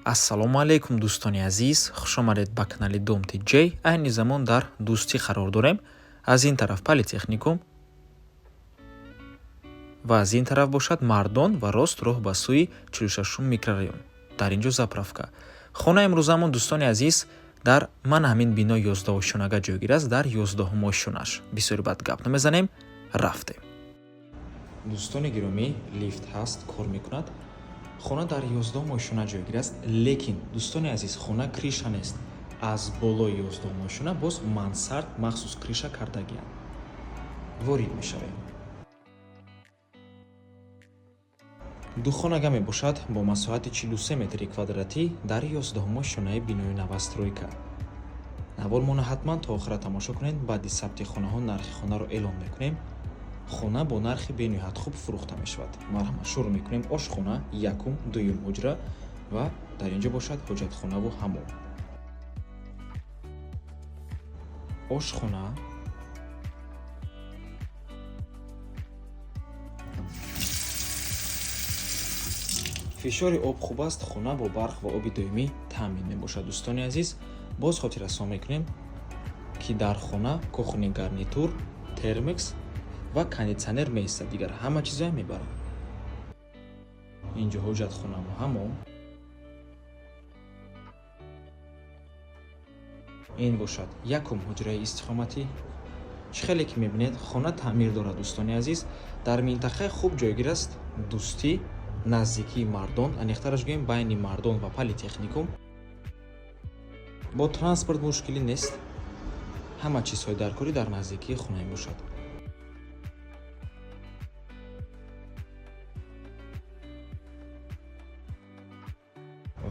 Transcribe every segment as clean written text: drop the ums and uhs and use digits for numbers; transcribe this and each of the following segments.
Ассалому алайкум, дӯстони азиз, хушомадед ба канали Дом ТJ. Айни замон дар Дӯстӣ қарор дорем. Аз ин тараф политехникум ва аз ин тараф бошад Мардон ва рост роҳ ба сӯи 46 микрорайон. Дар ин ҷо заправка. Хона имрӯзамон, дӯстони азиз, дар ман ҳамин бино 11 ошёнага ҷойгир аст, дар 11 ошёнаш. Бисёри бад гап намезанем, рафтем. Дӯстони гиромӣ, лифт ҳаст, кор мекунад. Хона дар 11 ошёна ҷойгир аст, лекин, дӯстони азиз, хона крыша нест. Аз болои 11 ошёна боз мансард махсус крыша кардагианд. Ворид мешавем. Духонага мебошад бо масоҳати 43 метри квадратӣ дар 11 ошёнаи бинои новостройка. Навормона ҳатман то охира тамошо кунед. Баъди сабти хонаҳо нархи хонаро эълон мекунем. Хона бо нархи бениҳоят хуб фурӯхта мешавад. Марҳамат, шурӯъ мекунем. Ошхона, якум, дуюм ҳуҷра ва дар ин ҷо бошад ҳоҷатхонаву ҳамом. Ошхона, фишори об хуб аст. Хона бо барқ ва оби доимӣ таъмин мебошад. Дӯстони азиз, боз хотиррасон мекунем, ки дар хона кухонный гарнитур, термекс ва кондитсионер меистад, дигар ҳама чизоя мебарад. Инҷо ҳоҷатхонаву ҳамом. Ин бошад якум ҳуҷраи истиқоматӣ. Чӣ хеле ки мебинед, хона таъмир дорад. Дӯстони азиз, дар минтақаи хуб ҷойгир аст, Дӯстӣ, наздикии Мардон, аниқтараш гӯем, байни Мардон ва политехникум. Бо транспорт мушкилӣ нест, ҳама чизҳои даркорӣ дар наздикии хона мебошад.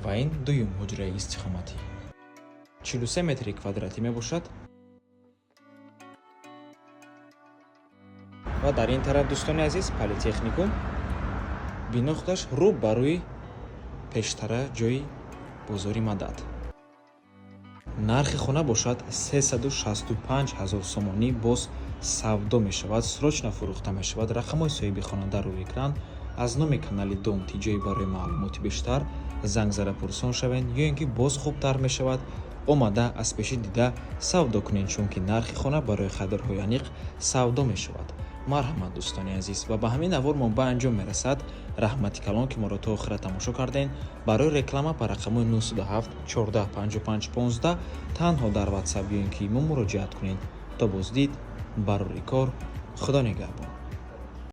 Ва ин дуюм ҳуҷраи истиқоматӣ, 43 метри квадратӣ мебошад. Ва дар ин тараф, дӯстони азиз, политехникум, бино худаш рӯ ба рӯи пештара ҷои бозори Мадад. Нархи хона бошад 365 ҳазор сомонӣ, боз савдо мешавад, срочно фурӯхта мешавад. Рақамҳои соҳиби хона дар рӯи экран. Аз номи канали Дом ТJ барои маълумоти бештар занг зада пурсон шавед ё ин ки боз хубтар мешавад, омада аз пешӣ дида савдо кунед, чунки нархи хона барои қадрҳои аниқ савдо мешавад. Марҳамат, дӯстони азиз. Ва ба ҳамин навор мо ба анҷом мерасад. Раҳмати калон, ки моро то охира тамошо кардем. Барои реклама ба рақамҳои 907 14 55 15 танҳо дар Ватсап ё ин ки имо муроҷиат кунед. То боздид, барори кор, Худо нигаҳбон.